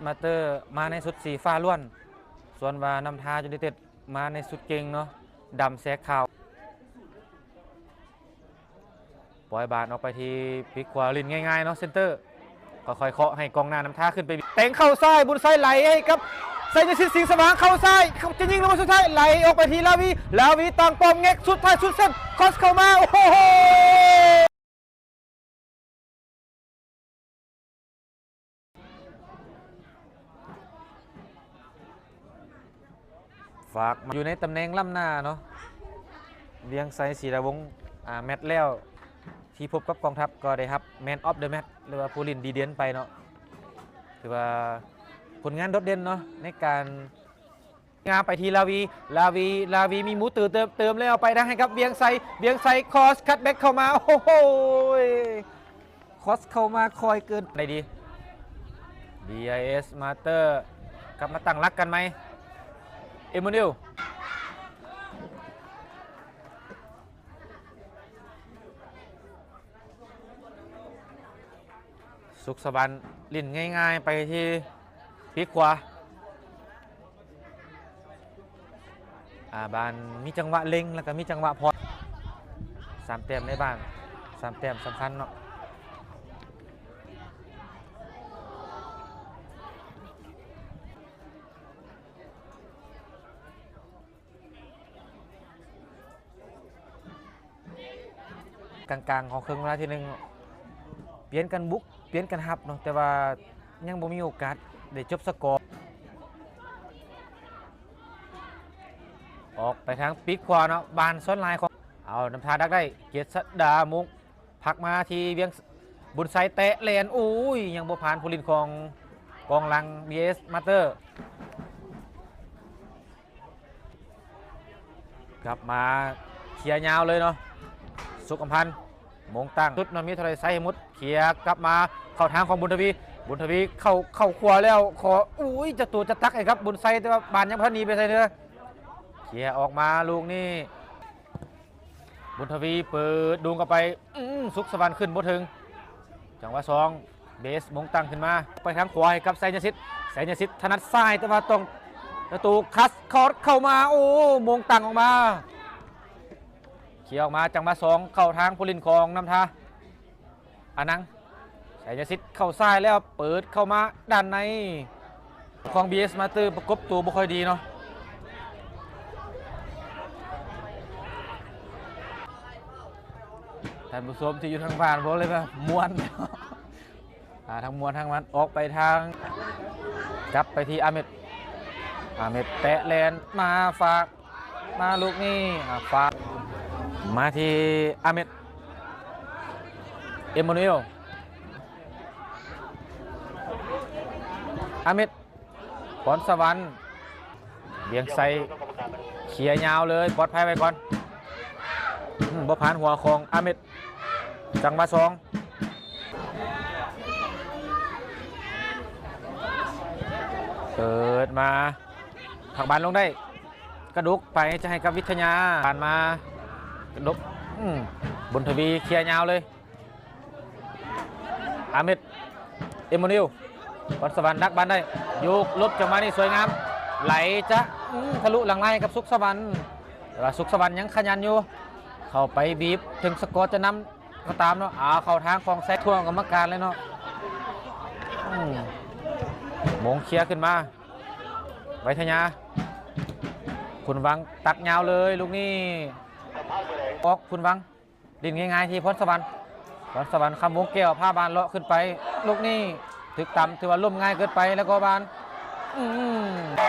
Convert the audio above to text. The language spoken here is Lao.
ມາເຕີມາໃນຊຸດສີຟ້າລ້ວນ, ສ່ວນວ່ານ້ຳທາຢູໄນເຕັດມາໃນຊຸດເກັ່ງເນາະ ດຳແຊກຂາວ. ປ່ອຍບານອອກໄປທີ່ປີກຂວາ ຫຼິ້ນງ່າຍໆເນາະ ເຊັນເຕີ ຄ່ອຍໆເຄາະໃຫ້ກອງໜ້ານ້ຳທາຂຶ້ນໄປ ແຕ່ງເຂົ້າຊ້າຍ ບຸນໄຊໄຫຼໃຫ້ກັບໄຊຍະສິດ ສິງສະຫວ່າງ ເຂົ້າຊ້າຍ ຈະຍິງລົງມາສຸດທ້າຍ ໄຫຼອອກໄປທີ່ລາວີ ລາວີຕັ້ງປ້ອມແງກ ສຸດທ້າຍສຸດເສັ້ນ ຄອສເຂົ້າມາ ໂອ້ໂຫ ຝາກມາຢູ່ໃນຕຳແໜ່ງລ້ຳໜ້າເນາະ ວຽງໄຊ ສີດາວົງ. ອາ ແມັດແລ້ວທີ່ພົບກັບກອງທັບກໍໄດ້ຮັບ Man of the Match ຫຼືວ່າຜູ້ຫຼິ້ນດີເດັ່ນໄປເນາະ ຖືວ່າຜົນງານໂດດເດັ່ນເນາະ ໃນການງາມໄປທີ່ລາວີ ລາວີ ລາວີມີໝູຕື່ເຕີມ ເຕີມແລ້ວໄປທາງໃຫ້ກັບວຽງໄຊ ວຽງໄຊຄອສຄັດແບັກເຂົ້າມາ ໂອ້ໂຫ ຄອສເຂົ້າມາຄ່ອຍເກີນໄດ້ດີ ບີໄອເອສ ມາເຕີ ກັບມາຕັ້ງຫຼັກກັນໃໝ່ ເອມມານູເອລ ສຸກສະຫວັນຫຼິ້ນງ່າຍໆໄປທີ່ປີກຂວາ ອາ ບານມີຈັງຫວະເລັ່ງ ແລ້ວກໍມີຈັງຫວະຜ່ອນ ສາມແຕ້ມໃນບ້ານ ສາມແຕ້ມສຳຄັນເນາະ. ກາງໆຂອງເຄິ່ງເວລາທີໜຶ່ງ ປ່ຽນກັນບຸກ ປ່ຽນກັນຮັບເນາະ ແຕ່ວ່າຍັງບໍ່ມີໂອກາດໄດ້ຈົບສະກໍ. ອອກໄປທາງປີກຂວາເນາະ ບານສ່ວນຫຼາຍຂອງ ເອົາ ນ້ຳທາດັກໄດ້ ເກດສະດາມຸກ ພັກມາທີ່ວຽງ ບຸນໄຊແຕະແລ່ນ ໂອ້ຍ ຍັງບໍ່ຜ່ານຜູ້ຫຼິ້ນຂອງກອງຫຼັງ ບີເອສ ມາເຕີ ກັບມາເຄຍຍາວເລີຍເນາະ ສຸກອຳພັນ ມົງຕັ້ງ ຊຸດນອນມີເທົ່າໃດໃສ່ໃຫ້ໝົດ ເຄຍກັບມາເຂົ້າທາງຂອງບຸນທະວີ ບຸນທະວີເຂົ້າ ເຂົ້າຂວາແລ້ວ ຂໍ ໂອ້ຍ ຈະໂຕຈະຕັກໃຫ້ກັບບຸນໄຊ ແຕ່ວ່າບານຍັງບໍ່ທັນໜີໄປໃສເທື່ອ ເຄຍອອກມາລູກນີ້ ບຸນທະວີເປີດດຸງເຂົ້າໄປ ອືມ ສຸກສະຫວັນຂຶ້ນບໍ່ເຖິງ ຈັງຫວະສອງ ເບສ ມົງຕັ້ງຂຶ້ນມາ ໄປທາງຂວາໃຫ້ກັບໄຊຍະສິດ ໄຊຍະສິດຖະໜັດຊ້າຍ ແຕ່ວ່າຕ້ອງ ປະຕູຄັດຄອດເຂົ້າມາ ໂອ້ ມົງຕັ້ງອອກມາ ເຄຍອອກມາ ຈັງຫວະສອງ ເຂົ້າທາງຜູ້ຫຼິ້ນຂອງນ້ຳທາ ອານັງ ໄຊຍະສິດເຂົ້າຊ້າຍແລ້ວ ເປີດເຂົ້າມາດ້ານໃນ ຂອງ ບີເອສ ມາເຕີ ປະກົບຕົວບໍ່ຄ່ອຍດີເນາະ ທ່ານຜູ້ຊົມທີ່ຢູ່ທາງບ້ານ ບອກເລີຍວ່າມ່ວນ ອ່າ ທັງມ່ວນທັງມັນ ອອກໄປທາງ ກັບໄປທີ່ອາເມັດ ອາເມັດແຕະແລ່ນມາຝາກ ມາລູກນີ້ ອ່າ ຝາກມາທີ່ອາເມັດ ເອມມານູເອລ ອາເມັດ ພອນສະຫວັນ ວຽງໄຊ ເຄຍຍາວເລີຍ ປອດໄພໄວ້ກ່ອນ ອືມ ບໍ່ຜ່ານຫົວຂອງອາເມັດ ຈັງຫວະສອງ ເປີດມາ ພັກບານລົງໄດ້ ກະດົກໄປຈະໃຫ້ກັບວິທະຍາ ຜ່ານມາ ກະດົກ ອືມ ບຸນທະວີເຄຍຍາວເລີຍ ອາເມັດ ເອມມານູເອລ ພອນສະຫວັນດັກບານໄດ້ ໂຍກຫຼົບ ຈັງຫວະນີ້ສວຍງາມ ໄຫຼຈະ ອືມ ທະລຸຫຼັງໄລ່ກັບສຸກສະຫວັນ ແຕ່ວ່າສຸກສະຫວັນຍັງຂະຫຍັນຢູ່ ເຂົ້າໄປບີບ ເຖິງສະກໍຈະນຳ ກໍຕາມເນາະ ອາ ເຂົ້າທາງຂອງແຊກ ທ່ວງກຳມະການເລີຍເນາະ ອືມ ມົງເຄຍຂຶ້ນມາ ໄວທະຍາ ຄຸນວັງຕັດຍາວເລີຍລູກນີ້ ອອກ ຄຸນວັງ ຫຼິ້ນງ່າຍໆທີ່ພອນສະຫວັນ ພອນສະຫວັນ ຄຳວົງແກ້ວ ພາບານເລາະຂຶ້ນໄປ ລູກນີ້ຖືກຕຳ ຖືວ່າລົ້ມງ່າຍເກີນໄປ ແລ້ວກໍບານ ອືມ